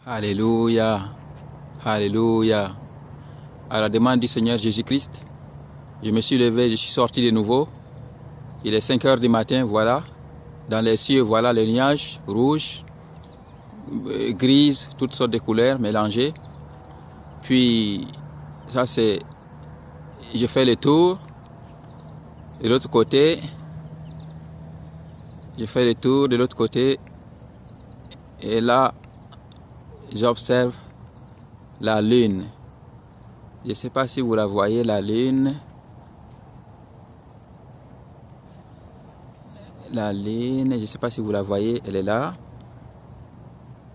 Alléluia. Alléluia. À la demande du Seigneur Jésus-Christ, je me suis levé, je suis sorti de nouveau. Il est 5 heures du matin, voilà. Dans les cieux, voilà les nuages rouges, grises, toutes sortes de couleurs mélangées. Puis, ça c'est... Je fais le tour. De l'autre côté, je fais le tour de l'autre côté. Et là, j'observe la lune. Je ne sais pas si vous la voyez, la lune. La lune, je ne sais pas si vous la voyez, elle est là.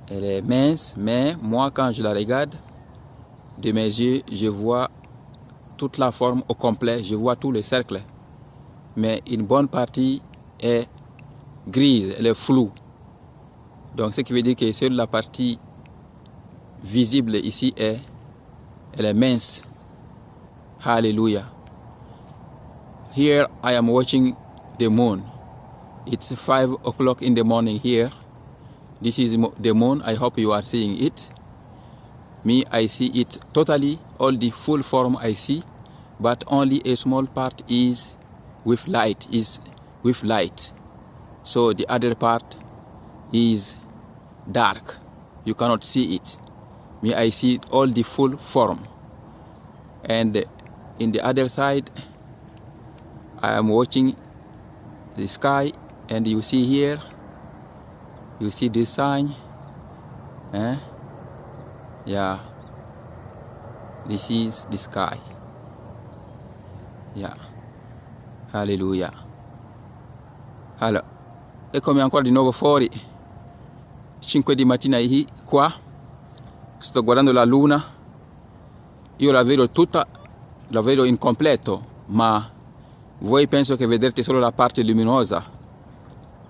Elle est mince, mais moi, quand je la regarde, de mes yeux, je vois toute la forme au complet, je vois tout le cercle. Mais une bonne partie est grise, elle est floue. Donc, ce qui veut dire que seule la partie visible ici est, elle est mince. Hallelujah. Here I am watching the moon. It's 5 o'clock in the morning here. This is the moon. I hope you are seeing it. Me, I see it totally, all the full form I see, but only a small part is with light, is with light. So the other part is dark. You cannot see it. Me, I see all the full form. And in the other side, I am watching the sky, and you see here, you see this sign, eh? Yeah, this is the sky. Yeah, hallelujah. Allora, eccomi ancora di nuovo fuori, 5 di mattina qua, sto guardando la luna, io la vedo tutta, la vedo in completo, ma voi penso che vedrete solo la parte luminosa,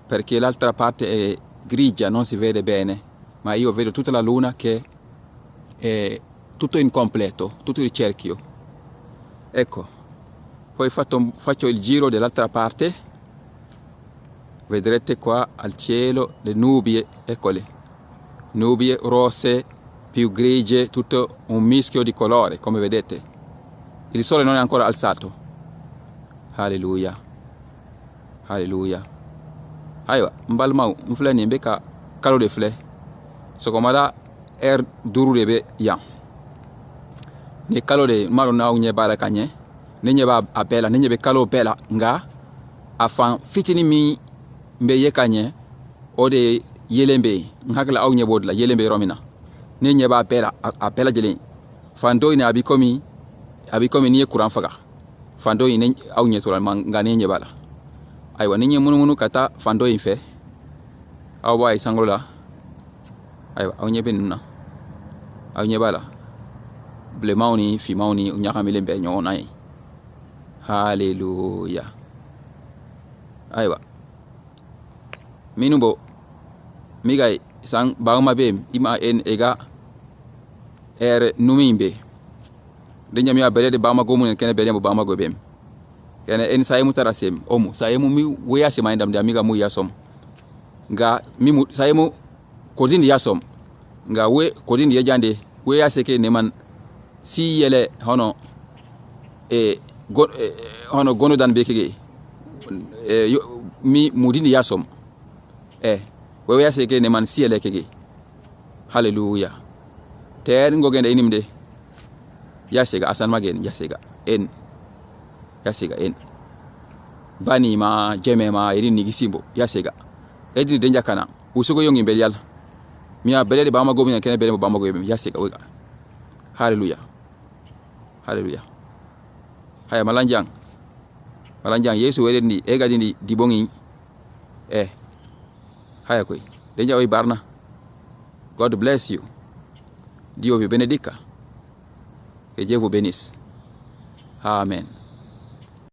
perché l'altra parte è grigia, non si vede bene, ma io vedo tutta la luna che è tutto incompleto, tutto il cerchio. Ecco, poi faccio il giro dell'altra parte, vedrete qua al cielo le nubi, eccole, nubi rosse, più grigie, tutto un mischio di colore, come vedete. Il sole non è ancora alzato. Alleluia. Alleluia. Ayiwa, n balimaw, n filɛ nin bɛ ka kalo de filɛ. Sɔgɔmada heure 5 de bɛ yan. Ni kalo de, n m'a dɔn n'aw ɲɛ b'a la ka ɲɛ. Ne ɲɛ b'a a bɛɛ la, ne ɲɛ bɛ kalo bɛɛ la, nka a fan fitinin min bɛ ye ka ɲɛ, o de ye yelen bɛ yen. N hakili la aw ɲɛ b'o de la, yelen bɛ yɔrɔ min na. Ne ɲɛ b'a bɛɛ la, a bɛɛ lajɛlen. Fan dɔ in a bɛ komi n'i ye kuran faga. Fan dɔ in ne aw ɲɛ t'o la, nka ne ɲɛ b'a la. Ayiwa, ni n ye munumunu ka taa fan dɔ in fɛ, aw b'a ye sankolo la. Ayiwa, aw ɲɛ bɛ ninnu na, aw ɲɛ b'a la, bilenmanw ni finmanw ni ɲagamilen bɛ ɲɔgɔn na yen. Haleluya. Ayiwa, minnu bɔ miga san bagama bɛ yen, i ma en ega ɛrɛ numi bɛ de ɲamiya bɛrɛ de bagama go mun kɛnɛ bɛrɛ mo bagama go bɛ kɛnɛ en saye mu tara sem omu saye mu mi weya sema indam de amiga mu yasom nga mi mu saye mu kodin yasom nga we kodin ya jande we ya seke neman si yele hono e go, e, hono gono dan be kege e, mi mudin yasom e we ya seke neman si yele kege. Hallelujah. Ter ngogende inimde ya sega asan magen ya sega en ya sega en bani ma jeme ma irin nigisimbo ya sega edini denja kana usugo yongi mbel miya belede ba mago mi kene belede ba mago ya sega wega. Hallelujah. Hallelujah. Haya malanjang malanjang Yesu wede ndi ega ndi dibongi eh haya koi denja oi barna. God bless you. Dio vi benedica. Que Dieu vous bénisse. Amen.